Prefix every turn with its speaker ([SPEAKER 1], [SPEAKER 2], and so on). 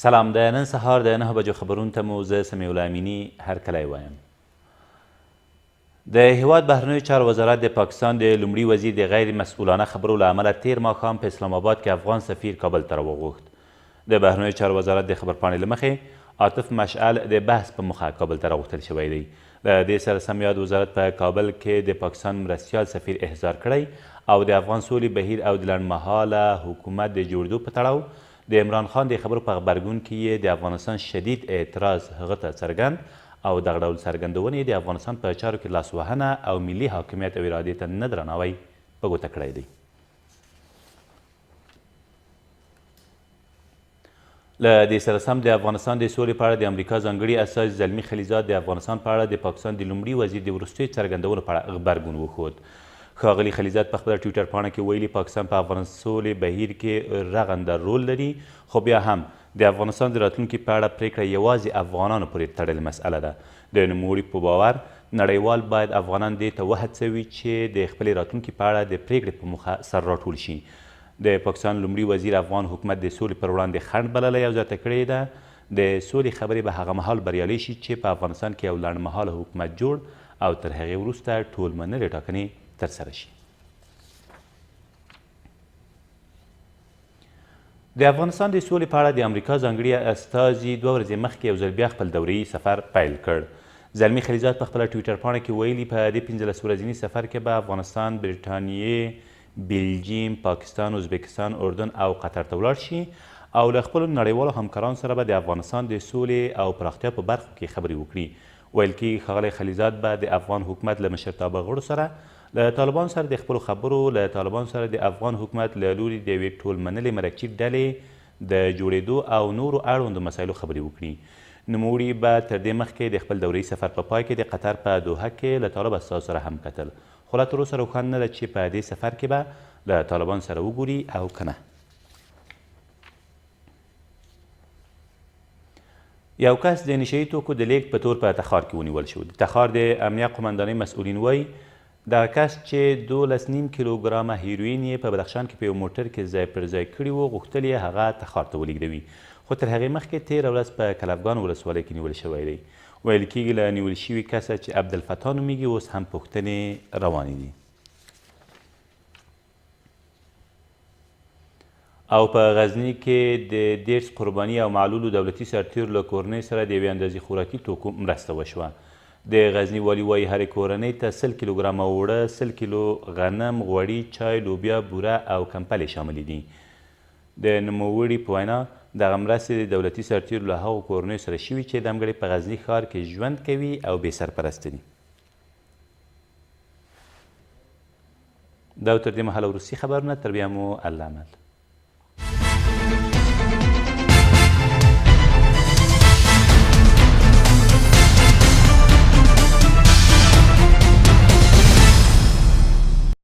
[SPEAKER 1] سلام د نن سهار د 9 بجو خبرونو ته مو زه سمیع الله امیني هرکلی وایم. د هیواد بهرنیو چارو وزارت د پاکستان د لومړي وزیر د غیر مسؤلانه خبرو له امله تیر ماښام په اسلام آباد کې افغان سفیر کابل ته راوغوښت. د بهرنیو چارو وزارت د خبرپاڼې له مخې، عاطف مشعل د بحث په موخه کابل ته راغوښتل شوی دی. له دې سره سم یاد وزارت په کابل کې د پاکستان مرستیال سفیر احضار کړی او د افغان سولې بهیر او د لنډمهاله حکومت د جوړېدو په تړاو د عمران خان د خبرو په غبرګون کې یې د افغانستان شدید اعتراض هغه ته څرګند او دغه ډول څرګندونې یې د افغانستان په چارو کې لاسوهنه او ملي حاکمیت او ارادې ته نه درناوی په ګوته کړی دی. له دې سره سم د افغانستان د سولې په اړه د امریکا ځانګړي استازي زلمي خلیلزاد د افغانستان په اړه د پاکستان د لومړي وزیر د وروستیو څرګندونو په اړه غبرګون وښود. ښاغلي خلیلزاد په خپله ټویټر پاڼه کې ویلي، پاکستان په افغان سولې بهیر کې رغنده رول لري، خو بیا هم د افغانستان د راتلونکي په اړه پرېکړه یوازې افغانانو پورې تړلې مسئله ده. د نوموړي په باور، نړیوال باید افغانان دې ته وهڅوي چې د خپلې راتلونکي په اړه د پرېکړې په موخه سره راټول شي. د پاکستان لومړي وزیر افغان حکومت د سولې پر وړاندې خنډ بللی او زیاته کړې یې ده، د سولې خبرې به هغه مهال بریالۍ شي چې په افغانستان کې یو لنډمهاله حکومت جوړ او تر هغې وروسته ټولمنلې ټاکنې ترسره شي. د افغانستان د سولې په اړه د امریکا ځانګړي استازي دوه ورځې مخکې یو ځل بیا خپل دورهیي سفر پیل کړ. زلمي خلیلزاد په خپله ټویټر پاڼه کې ویلي، په دې 15 ورځني سفر کې به افغانستان، برېټانیې، بلجیم، پاکستان، ازبیکستان، اردن او قطر ته ولاړ شي او له خپلو نړیوالو همکارانو سره به د افغانستان د سولې او پراختیا په برخو کې خبرې وکړي. ویل کېږي ښاغلی خلیلزاد به د افغان حکومت له مشرتابه غړو سره له طالبانو سره د خپلو خبرو، له طالبانو سره د افغان حکومت له لوري د یوې ټولمنلې مرکچي ډلې د جوړېدو او نورو اړوندو مسایلو خبرې وکړي. نوموړي به تر دې مخکې د خپل دورهیي سفر په پای کې د قطر په دوحه کې له طالب استازو سره هم کتل، خو لا تر اوسه روښانه نه ده چې په دې سفر کې به له طالبانو سره وګوري او که نه. یو کس د نشه یي توکو د لېږد په تور په تخار کې ونیول شو. د تخار د امنیه قومندانۍ مسؤلین وايي، دغه کس چې دولس نیم کیلو ګرامه هیروین یې په بدخشان کې په یو موټر کې ځای پر ځای کړي وو، غوښتل یې هغه تخار ته ولېږدوي، خو تر هغې مخکې تېره ورځ په کلفګان ولسوالۍ کې نیول شوی دی. ویل کېږي له نیول شوي کسه چې عبدالفتاح نومېږي، اوس هم پوښتنې روانې دي. او په غزني کې د 30 قرباني او معلولو دولتي سرتیرو له کورنۍ سره د یوې اندازې خوراکي توکو مرسته وشوه. د غزني والي وايي، هرې کورنۍ ته 100 کیلوګرامه اوړه، 100 کیلو غنم، غوړي، چای، لوبیا، بوره او کمپلې شاملې دي. د نوموړي په وینا، دغه مرستې د دولتي سرتیرو له هغو کورنیو سره شوي چې دمګړۍ په غزني ښار کې ژوند کوي او بې سرپرسته دي. دا و تر دې مهاله وروستي خبرونه، تر بیا مو الله مل.